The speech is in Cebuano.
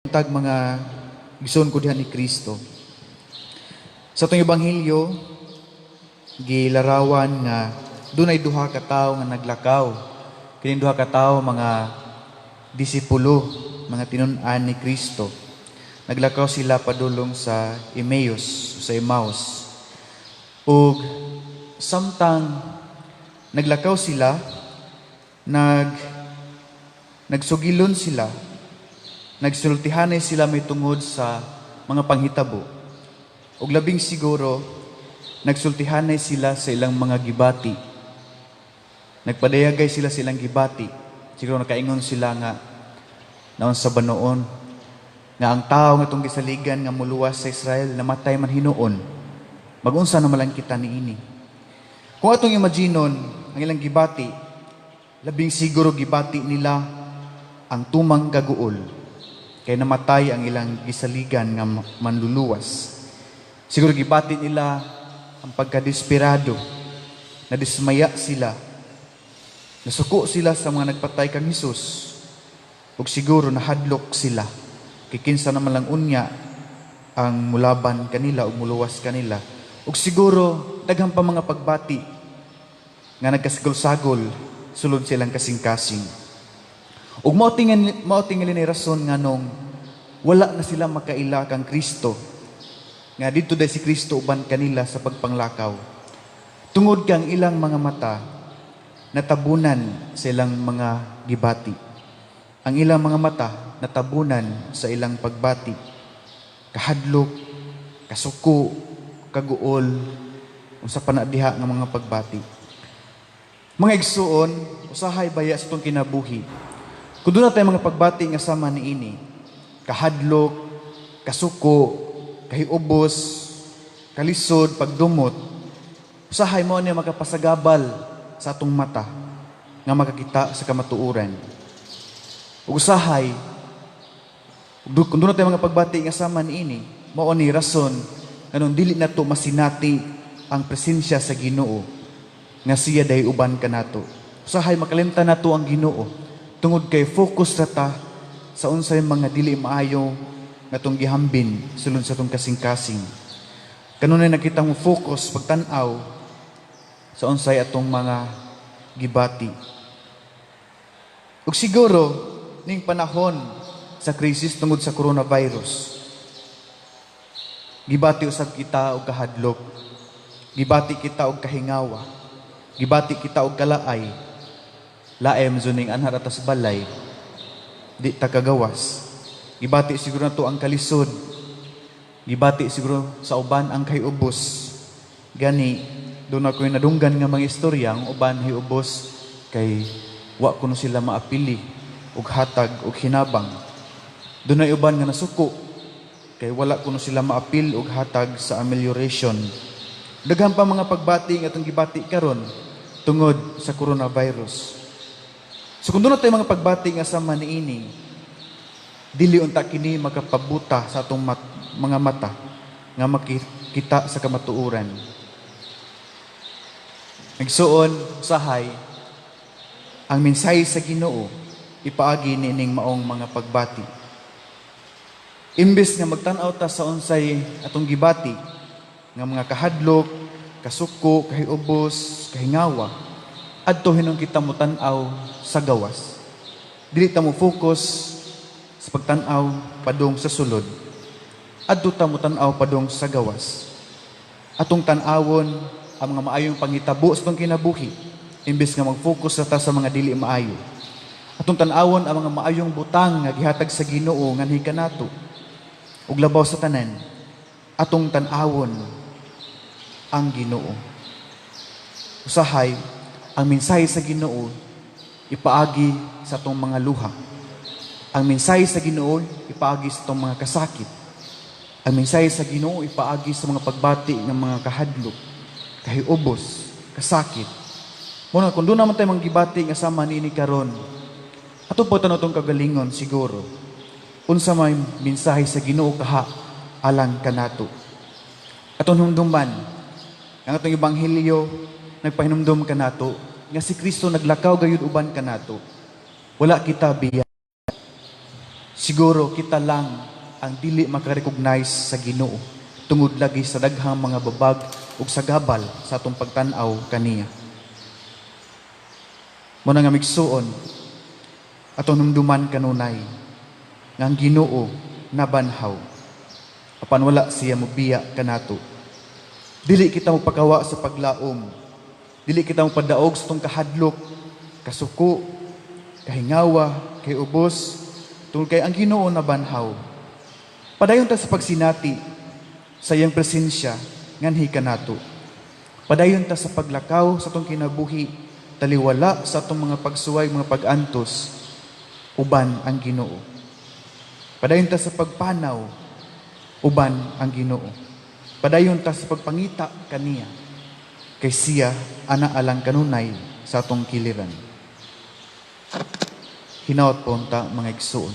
Buntag, mga igsoon ko diha ni Kristo. Sa atong ebanghelyo, gilarawan nga dunay duha ka tawo nga naglakaw. Kining duha ka tawo mga disipulo, mga tinun-an ni Kristo. Naglakaw sila padulong sa Emmaus, sa Emmaus. Ug samtang naglakaw sila, nagsugilon sila, nagsultihanay sila may tungod sa mga panghitabo. Ug labing siguro, nagsultihanay sila sa ilang mga gibati. Nagpadayagay sila sa ilang gibati. Siguro nakaingon sila nga, "Naunsa ba noon nga ang tao nga atong gisaligan nga muluwas sa Israel namatay man hinuon? Magunsa na man lang kita niini?" Kung atong imaginon ang ilang gibati, labing siguro gibati nila ang tumang kaguol kay namatay ang ilang gisaligan nga manluluwas. Siguro gibati nila ang pagkadesperado, nadismaya sila, nasuko sila sa mga nagpatay kang Hesus, ug siguro nahadlok sila. Kay kinsa naman lang unya ang mulaban kanila ug muluwas kanila? Ug siguro daghan pa mga pagbati nga nagkasagol-sagol sulod silang kasing-kasing. Ug mao tingali ni rason nganong wala na sila makaila kang Kristo nga didto diay si Kristo uban kanila sa pagpanglakaw. Tungod kang ilang mga mata natabunan sa ilang mga gibati. Ang ilang mga mata natabunan sa ilang pagbati. Kahadlok, kasuko, kaguol, unsa pa na diha nga mga pagbati. Mga igsuon, usahay baya sa atong kinabuhi, kung duna tay mga pagbati nga sama niini, kahadlok, kasuko, kahiubos, kalisod, pagdumot, usahay mao niya makapasagabal sa atong mata nga makakita sa kamatuoran. Ug usahay, kung duna tay mga pagbati nga sama niini, mao ni rason nganong dili nato masinati ang presensya sa Ginoo nga siya diay uban kanato. Usahay makalimtan nato ang Ginoo tungod kay focus ra ta sa unsay mga dili maayo nga atong gihambin sulod sa atong kasing-kasing. Kanunay nakita mo focus pagtan-aw sa unsay atong mga gibati. Ug siguro ning panahon sa krisis tungod sa coronavirus, gibati usab kita og kahadlok. Gibati kita og kahingawa. Gibati kita og kalaay. Laem zuning anha ra ta sa balay. Di ta kagawas. Gibati siguro nato ang kalisod. Gibati siguro sa uban ang kahiubos. Gani duna ko'y nadunggan nga mga istorya, ang uban hiubos kay wa kuno sila maapili og hatag og hinabang. Dunay uban nga nasuko kay wala kuno sila maapil og hatag sa amelioration. Daghan pa mga pagbati nga atong gibati karon tungod sa coronavirus. So kung duna tay mga pagbati nga sama niini, dili unta kini makapabuta sa atong mga mata nga makita sa kamatuoran. Igsuon, usahay, ang mensahe sa Ginoo ipaagi niining maong mga pagbati. Imbes nga magtan-aw ta sa unsay atong gibati nga mga kahadlok, kasuko, kahiubos, kahingawa, adto hinuon kita motan-aw sa gawas. Dili ta mo focus sa pagtan-aw padung sa sulod. Adto ta mo tan-aw padung sa gawas. Atong tan-awon ang mga maayong panghitabo sa atong kinabuhi imbes nga mag-focus ta sa mga dili maayo. Atong tan-awon ang mga maayong butang nga gihatag sa Ginoo nganhi kanato. Ug labaw sa tanan, atong tan-awon ang Ginoo. Usahay, ang mensahe sa Ginoo ipaagi sa atong mga luha. Ang mensahe sa Ginoo ipaagi sa atong mga kasakit. Ang mensahe sa Ginoo ipaagi sa mga pagbati ng mga kahadlok, kahiubos, kasakit. Mao na kung duna man tay mga gibati nga sama niini karon, ato po atong kagalingon siguro. Unsa may mensahe sa Ginoo kaha alang kanato? Atong hinumduman, ang atong ebanghelyo nagpahinumdum kanato nga si Kristo naglakaw gayud uban kanato. Wala kita biya. Siguro kita lang ang dili makarecognize sa Ginoo tungod lagi sa daghang mga babag ug sagabal sa atong pagtan-aw kaniya. Mao na nga, migsuon, atong hinumduman kanunay nga ang Ginoo nabanhaw. Apan wala siya mobiya kanato. Dili kita mopakawa sa paglaom. Dili kita mopadaog sa atong kahadlok, kasuko, kahingawa, kay ubos, tungod kay ang Ginoo nabanhaw. Padayon ta sa pagsinati sa iyang presensya nganhi kanato. Padayon ta sa paglakaw sa atong kinabuhi, taliwala sa atong mga pagsuway, mga pag-antos, uban ang Ginoo. Padayon ta sa pagpanaw, uban ang Ginoo. Padayon ta sa pagpangita kaniya, kay siya anaa lang kanunay sa atong kiliran. Hinaot po unta, mga igsuon.